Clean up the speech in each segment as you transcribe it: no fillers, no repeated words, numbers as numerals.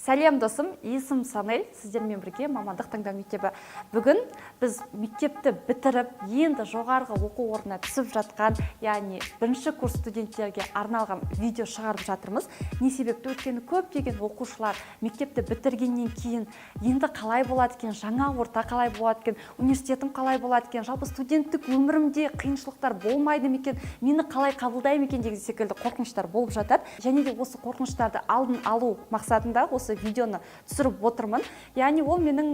Сәлем, досым! Есімім Санель, сіздермен бірге «Мамандық таңдау мектебі». Бүгін біз мектепті бітіріп, енді жоғарғы оқу орнына түсіп жатқан, яғни бірінші курс студенттерге арналған видео шығарып жатырмыз. Не себепті? Өйткені көптеген оқушылар мектепті бітіргеннен кейін енді қалай болады екен, жаңа орта қалай болады екен, университетім қалай болады екен, жалпы студенттік өмірімде қиыншылықтар болмайды ма екен, мені қалай қабылдай ма екен деген секілді қорқыныштар болып жатады. Және де осы қорқыныштарды алдын алу мақсатында осы видеоны түсіріп отырмын. Яғни ол менің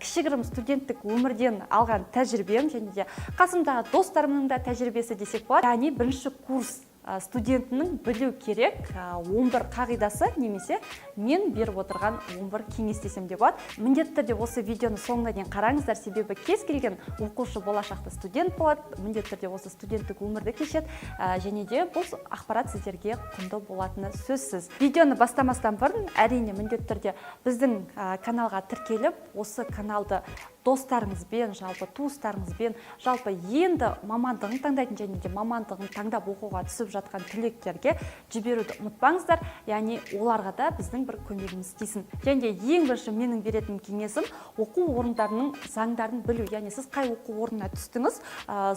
кішігірім студенттік өмірден алған тәжірибем және де қасымдағы достарымның да тәжірибесі десек болады. Яғни бірінші курс студентінің білу керек 11 қағидасы немесе мен беріп отырған 11 кеңес десем де болады. Міндетті түрде осы видеоны соңына дейін қараңыздар, себебі кез келген оқушы болашақта студент болады, міндетті түрде осы студенттік өмірді кешеді және де бұл ақпарат сіздерге құнды болатыны сөзсіз. Видеоны бастамастан бұрын, әрине, міндетті түрде біздің каналға тіркеліп, осы каналды достарыңызбен, жалпы туыстарыңызбен, жалпы енді мамандығын таңдайтын және де мамандығын таңдап оқуға түсіп жатқан түлектерге жіберуді ұмытпаңыздар. Яғни оларға да біздің бір көмегіміз тисін. Және де ең бірінші менің беретін кеңесім – оқу орындарының заңдарын білу. Яғни сіз қай оқу орнына түстіңіз,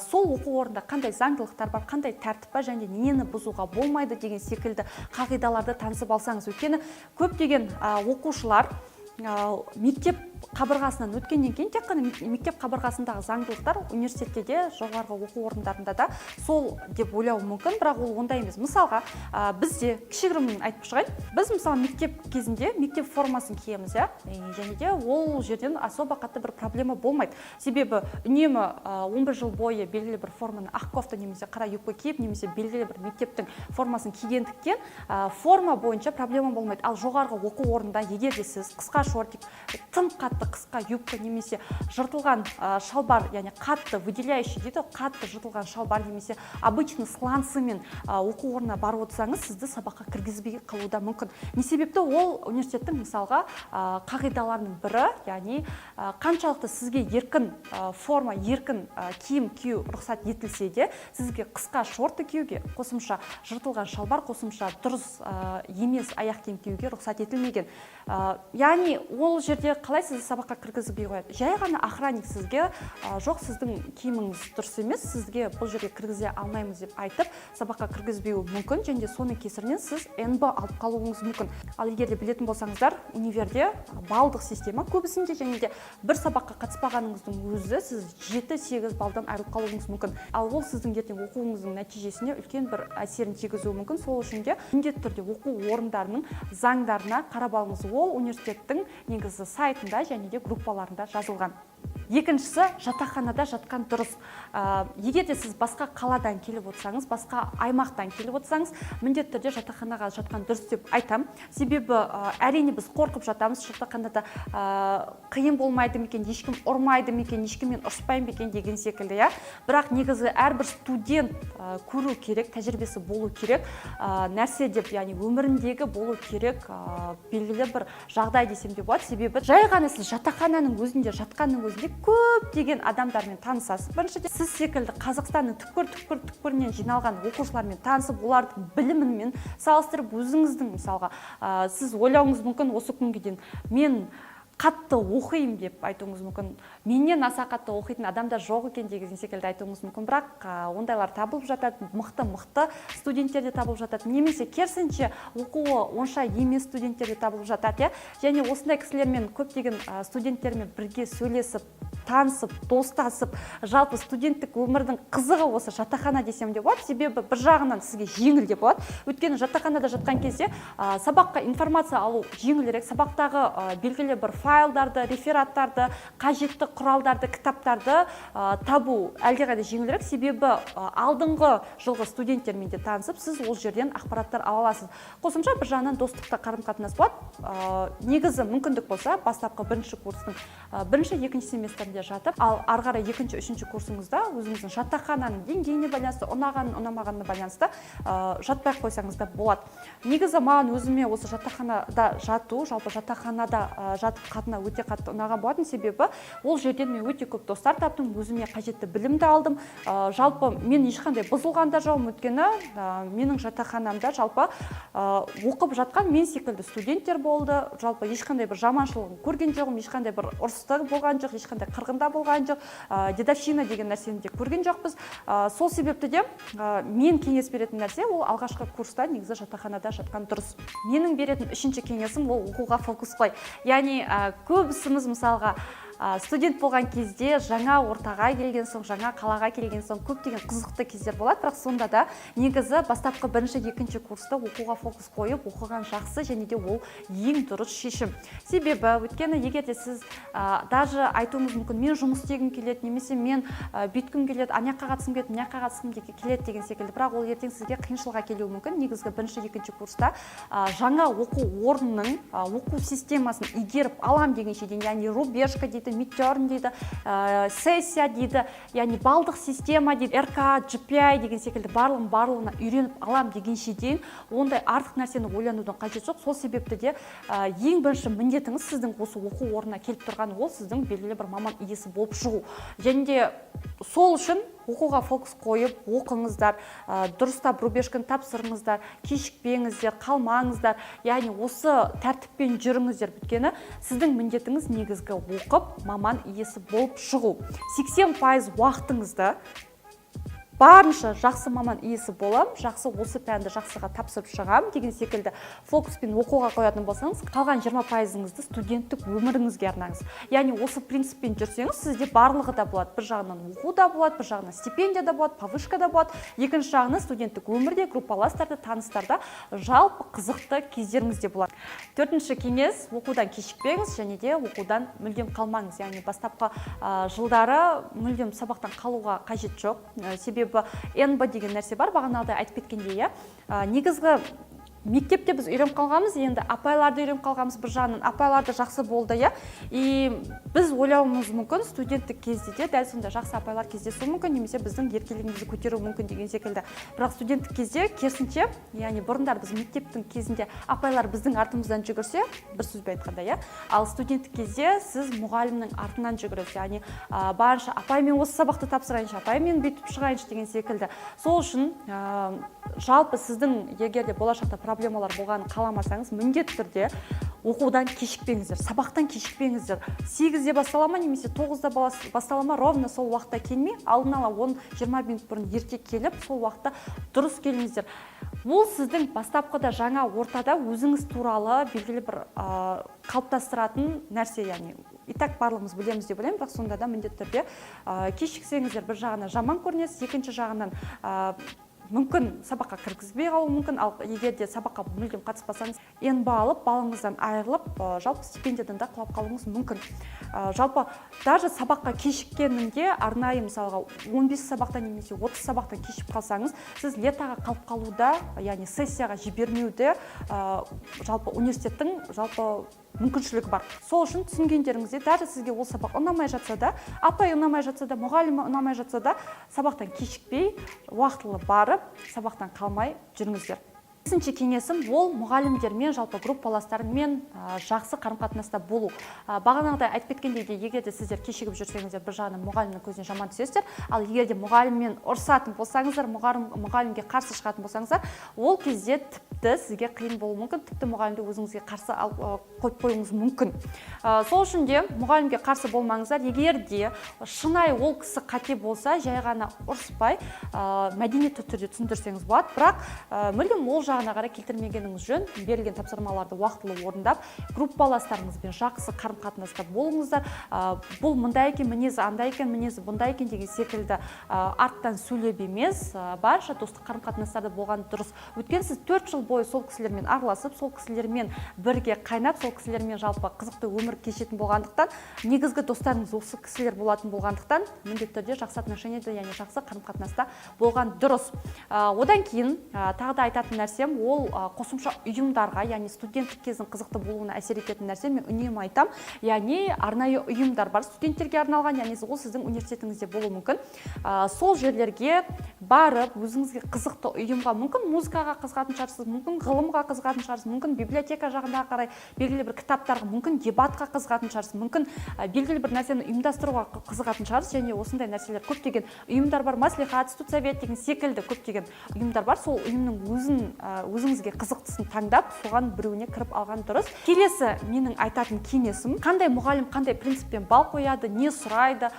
сол оқу орнында қандай заңдылықтар бар, қандай тәртіп бар және нені бұзуға болмайды деген секілді қағидаларды танысып алсаңыз. Өйткені көптеген оқушылар мектеп қабырғасынан өткеннен кейін тек қана мектеп қабырғасындағы заңдылықтар университетте де, жоғарғы оқу орындарында да сол деп ойлауы мүмкін, бірақ ол ондай емес. Мысалға, бізде кішігірім айтып шығайын. Біз, мысалы, мектеп кезінде мектеп формасын киеміз, иә, және де ол жерден особо қатты бір проблема болмайды. Себебі үнемі 11 жыл бойы белгілі бір форманы, ақ кофта немесе қара юбка киіп, немесе белгілі бір мектептің формасын кигендіктен, форма бойынша проблема болмайды. Ал жоғарғы оқу орнында егер де сіз қысқа шортик, тым қатты қысқа юбка немесе жыртылған шалбар, яғни қатты выделяющий дейді ғой, қатты жыртылған шалбар немесе обычный сланцымен оқу орнына барып отырсаңыз, сізді сабаққа кіргізбей қалуы да мүмкін. Не себепті? Ол университеттің, мысалға, қағидаларының бірі. Яғни қаншалықты сізге еркін форма, еркін киім кию рұқсат етілсе де, сізге қысқа шорты киюге, қосымша жыртылған шалбар, қосымша дұрыс емес аяқ киім киюге рұқсат етілмеген. Яғни ол жерде қалай сізді сабаққа кіргізбей қояды? Жай ғана охранник сізге «Жоқ, сіздің киіміңіз дұрыс емес, сізге бұл жерге кіргізе алмаймыз» деп айтып, сабаққа кіргізбеуі мүмкін және де соның кесірінен сіз НБ алып қалуыңыз мүмкін. Ал егер де білетін болсаңыздар, универде балдық система көбісінде және де бір сабаққа қатыспағаныңыздың өзі сіз 7-8 балдан айырылып қалуыңыз мүмкін. Ал ол сіздің ертең оқуыңыздың нәтижесіне үлкен бір әсерін тигізуі мүмкін. Сол үшін де міндетті түрде оқу орындарының заңдарына қарап алыңыз. Ол университеттің негізі сайтында және де группаларында жазылған. Екіншісі – жатақханада жатқан дұрыс. Егер де сіз басқа қаладан келіп отырсаңыз, басқа аймақтан келіп отырсаңыз, міндетті түрде жатақханаға жатқан дұрыс деп айтам. Себебі әрине, біз қорқып жатамыз, жатақханада қиын болмайды ма екен, ешкім ұрмайды ма екен, ешкіммен ұрыспаймын ба екен деген секілді, иә. Бірақ негізі әрбір студент көру керек, тәжірибесі болу керек нәрсе деп, яғни өміріндегі болу керек белгілі бір жағдай десем де болады. Себебі жай ғана сіз жатақхананың өзінде жатқанның өзінде көптеген адамдармен танысасыз. Біріншіден, сіз секілді Қазақстанның түкпір түкпір түкпірінен жиналған оқушылармен танысып, олардың білімімен салыстырып, өзіңіздің, мысалға, сіз ойлауыңыз мүмкін, осы күнге дейін мен қатты оқимын деп айтуыңыз мүмкін, менен аса қатты оқитын адамдар жоқ екен деген секілді айтуыңыз мүмкін. Бірақ ондайлар табылып жатады, мықты мықты студенттер де табылып жатады немесе керісінше оқуы онша емес студенттер де табылып жатады, иә. Және осындай кісілермен, көптеген студенттермен бірге сөйлесіп, танысып, достасып, жалпы студенттік өмірдің қызығы осы жатақхана десем де болады. Себебі бір жағынан сізге жеңіл де болады, өйткені жатақханада жатқан кезде сабаққа информация алу жеңілірек, сабақтағы белгілі бір файлдарды, рефераттарды, қажетті құралдарды, кітаптарды табу әлдеқайда жеңілірек. Себебі алдыңғы жылғы студенттермен де танысып, сіз ол жерден ақпараттар ала аласыз. Қосымша бір жағынан достықта қарым қатынас болады. Негізі мүмкіндік болса, бастапқы бірінші курстың бірінші, екінші семестрінде бөлмелерінде жатып, ал ары қарай екінші, үшінші курсыңызда өзіңіздің жатақхананың деңгейіне байланысты, ұнаған, ұнамағанына байланысты жатпай ақ қойсаңыз да болады. Негізі маған, өзіме осы жатақханада жату, жалпы жатақханада жатып қатынау өте қатты ұнаған болатын. Себебі ол жерден мен өте көп достар таптым, өзіме қажетті білімді алдым. Жалпы мен ешқандай бұзылған да жоқпын, өйткені менің жатақханамда жалпы оқып жатқан мен секілді студенттер болды. Жалпы ешқандай бір жаманшылығын көрген жоқпын, ешқандай бір ұрыста болған жоқ, ешқандай қырғында болған жоқ, дедовщина деген нәрсені де көрген жоқпыз. Сол себепті де мен кеңес беретін нәрсе: ол алғашқы курста негізі жатақханада жатқан дұрыс. Менің беретін үшінші кеңесім: ол оқуға фокус қой. Яғни көбісіміз, мысалға, студент болған кезде, жаңа ортаға келген соң, жаңа қалаға келген соң көптеген қызықты кездер болады. Бірақ сонда да негізі бастапқы бірінші, екінші курста оқуға фокус қойып оқыған жақсы және де ол ең дұрыс шешім. Себебі, өйткені егер де сіз даже айтуыңыз мүмкін: мен жұмыс істегім келеді немесе мен бүйткім келеді, ана жаққа қатысқым келеді, мына жаққа қатысқым келеді деген секілді. Бірақ ол ертең сізге қиыншылық әкелуі мүмкін. Негізгі бірінші, екінші курста жаңа оқу орнының оқу системасын игеріп алам дегенше дейін, яғни рубежка дейді, midterm дейді, сессия дейді, яғни балдық система дейді, РК, GPA деген секілді барлығын, барлығына үйреніп алам дегенше дейін ондай артық нәрсені ойланудың қажеті жоқ. Сол себепті де ең бірінші міндетіңіз, сіздің осы оқу орнына келіп тұрған, ол сіздің белгілі бір маман иесі болып шығу. Және де сол үшін оқуға фокус қойып оқыңыздар, дұрыстап рубежканы тапсырыңыздар, кешікпеңіздер, қалмаңыздар, яғни осы тәртіппен жүріңіздер. Өйткені сіздің міндетіңіз негізгі оқып, маман иесі болып шығу. 80% уақытыңызды барынша жақсы маман иесі болам, жақсы осы пәнді жақсыға тапсырып шығамын деген секілді фокуспен оқуға қоятын болсаңыз, қалған 20%-ыңызды студенттік өміріңізге арнаңыз. Яғни осы принциппен жүрсеңіз, сізде барлығы да болады: бір жағынан оқу да болады, бір жағынан стипендия да болады, повышка да болады, екінші жағынан студенттік өмірде группаластарда, таныстарда, жалпы қызықты кездеріңіз де болады. Төртінші кеңес: оқудан кешікпеңіз және де оқудан мүлдем қалмаңыз. Яғни бастапқы жылдары мүлдем сабақтан қалуға қажет жоқ. Себебі НБ деген нәрсе бар, бағанағыдай айтып кеткендей, иә. Негізгі мектепте біз үйреніп қалғанбыз, енді апайларды үйреніп қалғанбыз. Бір жағынан апайлар да жақсы болды, иә. И біз ойлауымыз мүмкін, студенттік кезде де дәл сондай жақсы апайлар кездесуі мүмкін немесе біздің еркелігімізді көтеруі мүмкін деген секілді. Бірақ студенттік кезде керісінше. Яғни бұрындары біз мектептің кезінде апайлар біздің артымыздан жүгірсе, бір сөзбен айтқанда, иә, ал студенттік кезде сіз мұғалімнің артынан жүгіресіз. Яғни барынша: «Апай, мен осы сабақты тапсырайыншы, апай, мен бүйтіп шығайыншы», – деген секілді. Сол үшін жалпы сіздің егер де болашақта проблемалар болғанын қаламасаңыз, міндетті түрде оқудан кешікпеңіздер, сабақтан кешікпеңіздер. 8-де бастала ма немесе 9-да бастала ма, ровно сол уақытта келмей, алдын ала 10-20 минут бұрын ерте келіп, сол уақытта дұрыс келіңіздер. Бұл сіздің бастапқыда жаңа ортада өзіңіз туралы белгілі бір қалыптастыратын нәрсе. Яғни и так барлығымыз білеміз деп ойлаймын, бірақ сонда да міндетті түрде кешіксеңіздер, бір жағынан жаман көрінесіз, екінші жағынан мүмкін сабаққа кіргізбей қалуы мүмкін. Ал егер де сабаққа мүлдем қатыспасаңыз, НБ алып, балыңыздан айырылып, жалпы стипендиядан да құлап қалуыңыз мүмкін. Жалпы даже сабаққа кешіккенінде, арнайы мысалға 15 сабақтан немесе 30 сабақтан кешігіп қалсаңыз, сіз летоға қалып қалуда, яғни сессияға жібермеуде жалпы университеттің жалпы мүмкіншілігі бар. Сол үшін түсінгендеріңізде, даже сізге ол сабақ ұнамай жатса да, апай ұнамай жатса да, мұғалімі ұнамай жатса да, сабақтан кешікпей, уақытылы барып, сабақтан қалмай жүріңіздер. Бесінші кеңесім: ол мұғалімдермен, жалпы группаластармен жақсы қарым қатынаста болу. Бағанағыдай айтып кеткендей де, егер де сіздер кешігіп жүрсеңіздер, бір жағынан мұғалімнің көзіне жаман түсесіздер. Ал егер де мұғаліммен ұрысатын болсаңыздар, мұғалімге қарсы шығатын болсаңыздар, ол кезде тіпті сізге қиын болуы мүмкін, тіпті мұғалімді өзіңізге қарсы алып, қойып қоюыңыз мүмкін. Сол үшін де мұғалімге қарсы болмаңыздар. Егер де шынайы ол кісі қате болса, жай ғана ұрыспай, мәдениетті түрде түсіндірсеңіз болады. Бірақ мүлдем ол жағына қарай келтірмегеніңіз жөн. Берілген тапсырмаларды уақытылы орындап, группаластарыңызбен жақсы қарым қатынаста болыңыздар. Бұл мындай екен, мінезі андай екен, мінезі бұндай екен деген секілді арттан сөйлеп емес, барынша достық қарым қатынастарда болған дұрыс. Өйткені сіз 4 жыл бойы сол кісілермен араласып, сол кісілермен бірге қайнап, сол кісілермен жалпы қызықты өмір кешетін болғандықтан, негізгі достарыңыз осы кісілер болатын болғандықтан, міндетті түрде жақсы отношениеде, яғни жақсы қарым қатынаста болған дұрыс. Одан кейін тағы да айтатын нәрсем нәрсем ол қосымша ұйымдарға, яғни студенттік кездің қызықты болуына әсер ететін нәрсе, мен үнемі айтам, яғни арнайы ұйымдар бар студенттерге арналған, яғни ол сіздің университетіңізде болуы мүмкін. Сол жерлерге барып, өзіңізге қызықты ұйымға, мүмкін, музыкаға қызығатын шығарсыз, мүмкін, ғылымға қызығатын шығарсыз, мүмкін, библиотека жағына қарай белгілі бір кітаптарға, мүмкін, дебатқа қызығатын шығарсыз, мүмкін, белгілі бір нәрсені ұйымдастыруға қызығатын шығарсыз. Және осындай нәрселер, көптеген ұйымдар бар, маслихат, студсовет деген секілді көптеген ұйымдар бар. Сол ұйымның өзін, өзіңізге қызықтысын таңдап, соған біреуіне кіріп алған дұрыс. Келесі менің айтатын кеңесім: қандай мұғалім қандай принциппен балл қояды, не сұрайды,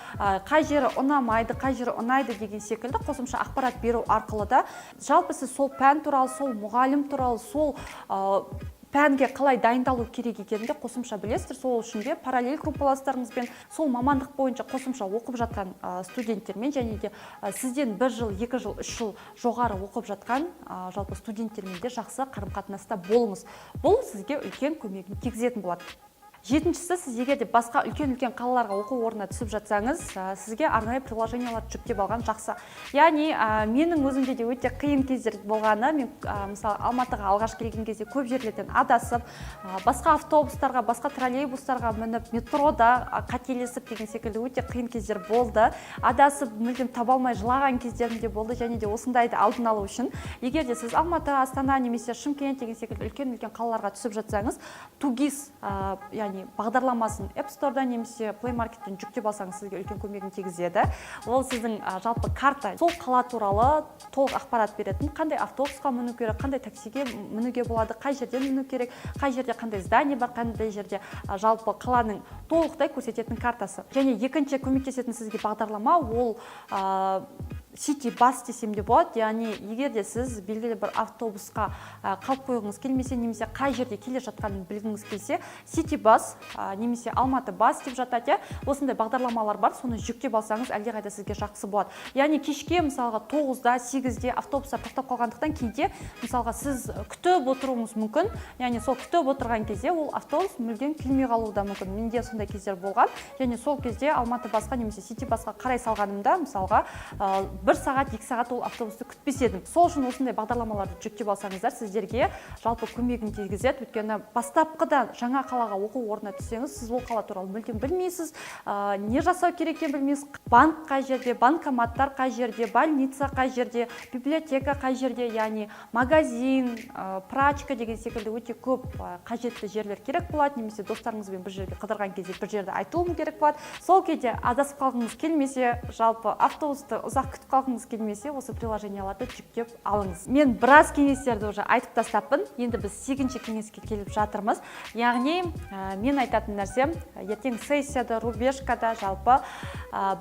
қай жері ұнамайды, қай жері ұнайды деген секілді қосымша ақпарат беру арқылы да жалпы сіз сол пән туралы, сол мұғалім туралы, сол пәнге қалай дайындалу керек екенін де қосымша білесіздер. Сол үшін де параллель группаластарыңызбен, сол мамандық бойынша қосымша оқып жатқан студенттермен және де сізден бір жыл, 2 жыл, 3 жыл жоғары оқып жатқан жалпы студенттермен де жақсы қарым қатынаста болыңыз. Бұл сізге үлкен көмегін тигізетін болады. Жетіншісі, сіз егер де басқа үлкен үлкен қалаларға оқу орнына түсіп жатсаңыз, сізге арнайы приложенияларды жүктеп алған жақсы. Яғни менің өзімде де өте қиын кездер болғаны, мен мысалы, Алматыға алғаш келген кезде көп жерлерден адасып, басқа автобустарға, басқа троллейбустарға мініп, метрода қателесіп деген секілді өте қиын кездер болды. Адасып, мүлдем таба алмай жылаған кездерім де болды. Және де осындайды алдын алу үшін, егер де сіз Алматы, Астана немесе Шымкент деген секілді үлкен үлкен қалаларға түсіп жатсаңыз, 2ГИС яғни бағдарламасын App Store'дан немесе Play Market'тен жүктеп алсаңыз, сізге үлкен көмегін тигізеді. Ол сіздің жалпы карта, сол қала туралы толық ақпарат беретін: қандай автобусқа міну керек, қандай таксиге мінуге болады, қай жерден міну керек, қай жерде қандай здание бар, қандай жерде, жалпы қаланың толықтай көрсететін картасы. Және екінші көмектесетін сізге бағдарлама ол Сити Бас десем де болады. Яғни егер де сіз белгілі бір автобусқа қалып қойғыңыз келмесе немесе қай жерде келе жатқанын білгіңіз келсе, Сити Бас немесе Алматы Бас деп жатады, иә, осындай бағдарламалар бар. Соны жүктеп алсаңыз, әлдеқайда сізге жақсы болады. Яғни кешке, мысалға, 9-да, 8-де автобустар тоқтап қалғандықтан, кейде, мысалға, сіз күтіп отыруыңыз мүмкін. Яғни сол күтіп отырған кезде ол автобус мүлдем келмей қалуы да мүмкін. Менде сондай кездер болған. Және сол кезде Алматы Басқа немесе Сити Басқа қарай салғанымда, мысалға, бір сағат, 2 сағат ол автобусты күтпес едім. Сол үшін осындай бағдарламаларды жүктеп алсаңыздар, сіздерге жалпы көмегін тигізеді. Өйткені бастапқыда жаңа қалаға оқу орнына түссеңіз, сіз ол қала туралы мүлдем білмейсіз, не жасау керек екенін білмейсіз: банк қай жерде, банкоматтар қай жерде, больница қай жерде, библиотека қай жерде, яғни магазин, прачка деген секілді өте көп қажетті жерлер керек болады. Немесе достарыңызбен бір жерге қыдырған кезде бір жерді айтуым керек болады. Сол кезде адасып қалғыңыз келмесе, жалпы автобусты ұзақ күтіп қалғыңыз келмесе, осы приложенияларды жүктеп алыңыз. Мен біраз кеңестерді уже айтып тастаппын. Енді біз сегізінші кеңеске келіп жатырмыз. Яғни мен айтатын нәрсем: ертең сессияда, рубежкада жалпы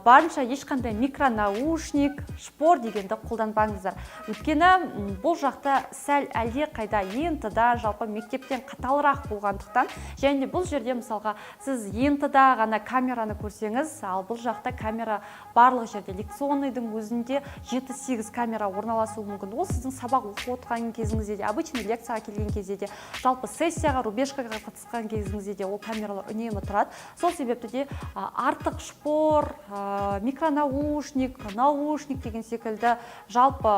барынша ешқандай микронаушник, шпор дегенді қолданбаңыздар. Өйткені бұл жақта сәл әлде қайда ЕНТ да, жалпы мектептен қаталырақ болғандықтан, және де бұл жерде, мысалға, сіз ЕНТ да ғана камераны көрсеңіз, ал бұл жақта камера барлық жерде, лекционныйдың өзінде 7-8 камера орналасуы мүмкін. Ол сіздің сабақ оқып отырған кезіңізде де, обычный лекцияға келген кезде де, жалпы сессияға, рубежкаға қатысқан кезіңізде де ол камералар үнемі тұрады. Сол себепті де артық шпор, микронаушник, наушник деген секілді жалпы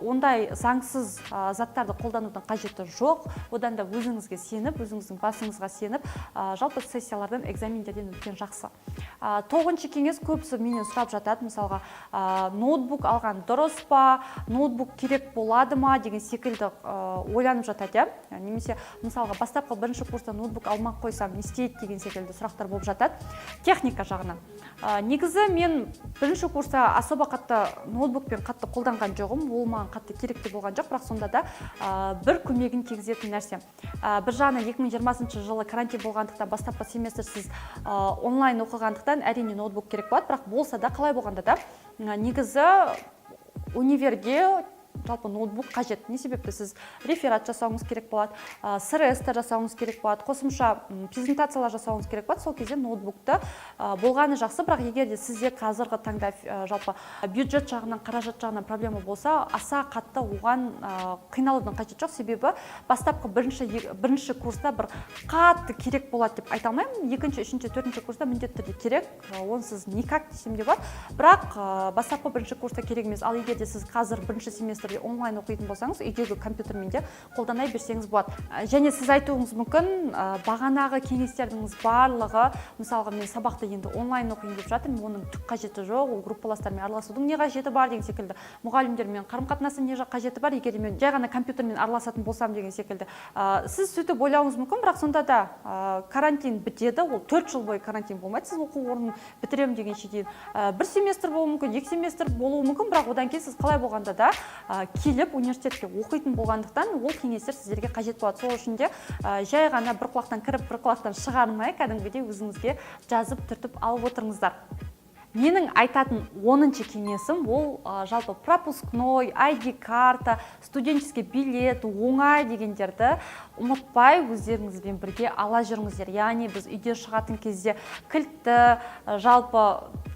ондай заңсыз заттарды қолданудың қажеті жоқ. Одан да өзіңізге сеніп, өзіңіздің басыңызға сеніп, жалпы сессиялардан, экзамендерден өткен жақсы. Тоғызыншы кеңес. Көбісі менен сұрап жатады, мысалға, ноутбук алған дұрыс па, ноутбук керек болады ма деген секілді ойланып жатады, иә. Немесе, мысалға, бастапқы бірінші курста ноутбук алмай ақ қойсам, не істейді деген секілді сұрақтар болып жатады техника жағынан. Негізі мен бірінші курста особо қатты ноутбукпен қатты қолданған жоқпын, ол маған қатты керек те болған жоқ. Бірақ сонда да бір көмегін тигізетін нәрсе. Бір жағынан, 2020 жылы карантин болғандықтан, бастапқы семестр сіз онлайн оқығандықтан, әрине, ноутбук керек болады. Бірақ болса да, қалай болғанда да, негізі универге жалпы ноутбук қажет. Не себепті? Сіз реферат жасауыңыз керек болады, СРС та жасауыңыз керек болады, қосымша презентациялар жасауыңыз керек болады. Сол кезде ноутбукты болғаны жақсы. Бірақ егер де сізде қазіргі таңда жалпы бюджет жағынан, қаражат жағынан проблема болса, аса қатты оған қиналудың қажеті жоқ. Себебі бастапқы бірінші курста бір қатты керек болады деп айта алмаймын. Екінші, үшінші, төртінші курста міндетті түрде керек, онсыз никак десем де болады. Бірақ бастапқы бірінші курста керек емес. Ал егер де сіз қазір бірінші семестр түрде онлайн оқитын болсаңыз, үйдегі компьютермен де қолдана берсеңіз болады. Және сіз айтуыңыз мүмкін, бағанағы кеңестердің барлығы, мысалға, мен сабақты енді онлайн оқиын деп жатырмын, оның түк қажеті жоқ, ол группаластармен араласудың не қажеті бар деген секілді, мұғалімдермен қарым қатынастың не қажеті бар, егер мен жай ғана компьютермен араласатын болсам деген секілді. Сіз сөйтіп ойлауыңыз мүмкін, бірақ сонда да карантин бітеді. Ол 4 жыл бойы карантин болмайды сіз оқу орнын бітіремін дегенше дейін. Бір семестр болуы мүмкін, екі семестр болуы мүмкін, бірақ одан кейін сіз қалай болғанда да келіп университетке оқитын болғандықтан, ол кеңестер сіздерге қажет болады. Сол үшін де жай ғана бір құлақтан кіріп, бір құлақтан шығармай, кәдімгідей өзіңізге жазып, түртіп алып отырыңыздар. Менің айтатын 10-шы кеңесім ол жалпы пропускной, ID карта, студенческий билет, оңай дегендерді ұмытпай, өздеріңізбен бірге ала жүріңіздер. Яғни біз үйден шығатын кезде кілтті, жалпы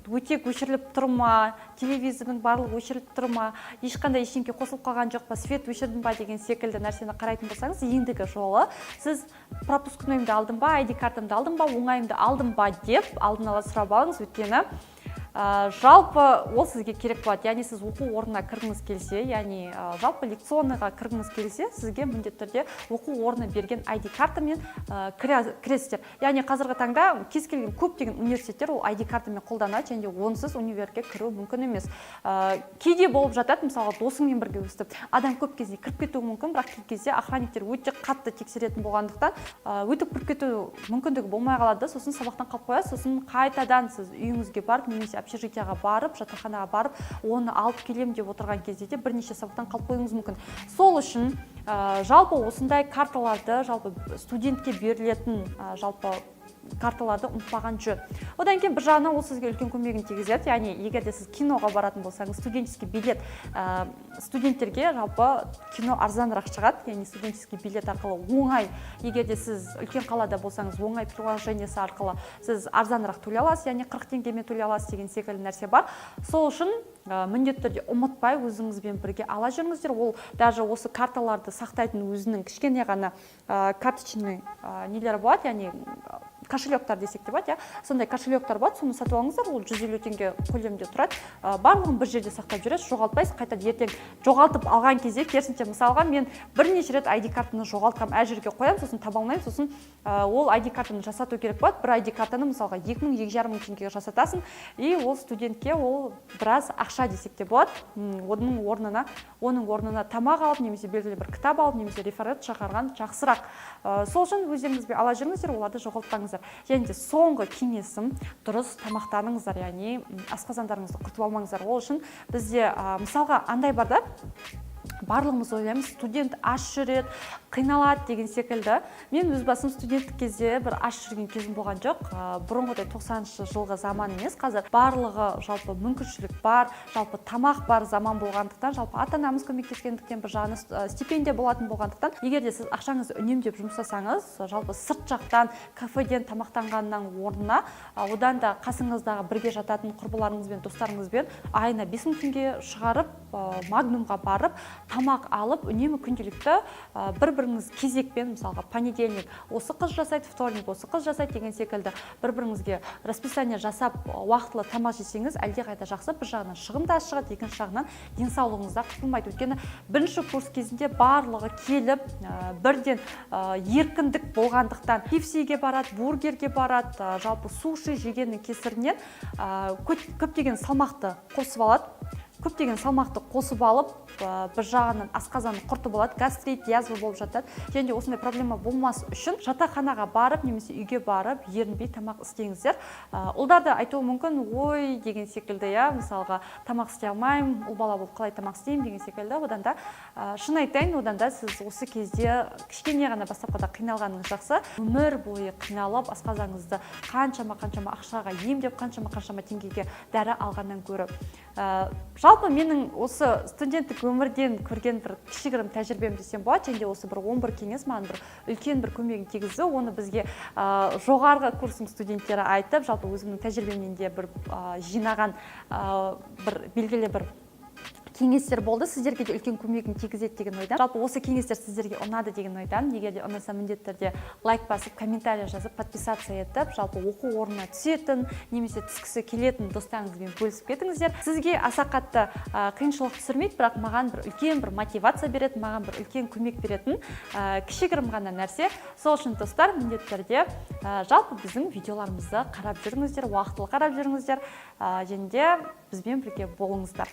өтек өшіріліп тұр ма, телевизордың барлығы өшіріліп тұр ма, ешқандай ештеңке қосылып қалған жоқ па, свет өшірдім ба деген секілді нәрсені қарайтын болсаңыз, ендігі жолы сіз пропускнойымды алдым ба, ID картамды алдым ба, оңайымды алдым ба деп алдын ала сұрап алыңыз. Өйткені жалпы ол сізге керек болады. Яғни сіз оқу орнына кіргіңіз келсе, яғни жалпы лекционныйға кіргіңіз келсе, сізге міндетті түрде оқу орны берген ID картамен кіресіздер. Яғни қазіргі таңда кез келген көптеген университеттер ол ID картамен қолданады және де онсыз универге кіру мүмкін емес. Кейде болып жатады, мысалға, досыңмен бірге өстіп адам көп кезде кіріп кетуі мүмкін, бірақ кей кезде охранниктер өте қатты тексеретін болғандықтан, өтіп кіріп кету мүмкіндігі болмай қалады да, сосын сабақтан қалып қоясыз. Сосын қайтадан сіз үйіңізге барып немесе общежитияға барып, жатақханаға барып, оны алып келемін деп отырған кезде де бірнеше сабақтан қалып қоюыңыз мүмкін. Сол үшін жалпы осындай карталарды, жалпы студентке берілетін жалпы карталарды ұмытпаған жөн. Одан кейін бір жағынан ол сізге үлкен көмегін тигізеді. Яғни егер де сіз киноға баратын болсаңыз, студенческий билет, студенттерге жалпы кино арзанырақ шығады. Яғни студенческий билет арқылы оңай, егер де сіз үлкен қалада болсаңыз, оңай приложениесі арқылы сіз арзанырақ төлей аласыз, яғни 40 теңгемен төлей аласыз деген секілді нәрсе бар. Сол үшін міндетті түрде ұмытпай, өзіңізбен бірге ала жүріңіздер. Ол даже осы карталарды сақтайтын өзінің кішкене ғана карточный нелері болады, яғни кошелектар десек те болады, иә, сондай кошелектар болады. Соны сатып алыңыздар, ол 150 теңге көлемінде тұрады. Барлығын бір жерде сақтап жүресіз, жоғалтпайсыз. Қайта ертең жоғалтып алған кезде, керісінше, мысалға, мен бірнеше рет ID картаны жоғалтқанмын. Әр жерге қоямын, сосын таба алмаймын. Сосын ол ID картаны жасату керек болады. Бір ID картаны, мысалға, 2000, 2,5 мың теңгеге жасатасың, и ол студентке ол біраз ақша десек те болады. Оның орнына тамақ алып немесе белгілі бір кітап алып немесе реферат шығарған жақсырақ. Сол үшін өздеріңізбен ала жүріңіздер, оларды жоғалтпаңыздар. Және де соңғы кеңесім: дұрыс тамақтаныңыздар, яғни асқазандарыңызды құртып алмаңыздар. Ол үшін бізде мысалға, андай бар да, барлығымыз ойлаймыз, студент аш жүреді, қиналады деген секілді. Мен өз басым студенттік кезде бір аш жүрген кезім болған жоқ. Бұрынғыдай 90-шы жылғы заман емес қазір, барлығы жалпы мүмкіншілік бар, жалпы тамақ бар заман болғандықтан, жалпы ата анамыз көмектескендіктен, бір жағынан стипендия болатын болғандықтан, егер де сіз ақшаңызды үнемдеп жұмсасаңыз, жалпы сырт жақтан, кафеден тамақтанғаннан орнына, одан да қасыңыздағы бірге жататын құрбыларыңызбен, достарыңызбен айына 5000 теңге шығарып, Магнумға барып тамақ алып, үнемі күнделікті бір біріңіз кезекпен, мысалға, понедельник осы қыз жасайды, вторник осы қыз жасайды деген секілді, бір біріңізге расписание жасап, уақытылы тамақ жесеңіз, әлдеқайда жақсы. Бір жағынан шығын да аз шығады, екінші жағынан денсаулығыңыз да құртылмайды. Өйткені бірінші курс кезінде барлығы келіп, бірден еркіндік болғандықтан KFC-ге барады, бургерге барады, жалпы суши жегеннің кесірінен көптеген салмақты қосып алады. Көптеген салмақты қосып алып, бір жағынан асқазаны құртып алады, гастрит, язва болып жатады. Және де осындай проблема болмас үшін жатақханаға барып немесе үйге барып ерінбей тамақ істеңіздер. Ұлдар да айтуы мүмкін, ой деген секілді, иә, мысалға, тамақ істей алмаймын, ұл бала болып қалай тамақ істеймін деген секілді. Одан да, шын айтайын, одан да сіз осы кезде кішкене ғана бастапқыда қиналғаныңыз жақсы, өмір бойы қиналып, асқазаныңызды қаншама қаншама ақшаға емдеп, қаншама қаншама теңгеге дәрі алғаннан гөрі. Жалпы менің осы студенттік өмірден көрген бір кішігірім тәжірибем десем болады. Және де осы бір 11 кеңес маған бір үлкен бір көмегін тигізді. Оны бізге жоғарғы курстың студенттері айтып, жалпы өзімнің тәжірибемнен де бір жинаған бір белгілі бір кеңестер болды, сіздерге де үлкен көмегін тигізеді деген ойдан. Жалпы, осы кеңестер сіздерге ұнады деген ойдан. Егер де ұнаса, міндетті түрде лайк басып, комментарий жазып, подписаться етіп, жалпы оқу орнына түсетін немесе түскісі келетін достарыңызбен бөлісіп кетіңіздер. Сізге аса қатты қиыншылық түсірмейді, бірақ маған бір үлкен бір мотивация беретін, маған бір үлкен көмек беретін кішігірім ғана нәрсе. Сол үшін, достар, міндетті түрде жалпы біздің видеоларымызды қарап жүріңіздер, уақытылы қарап жүріңіздер және де бізбен бірге болыңыздар.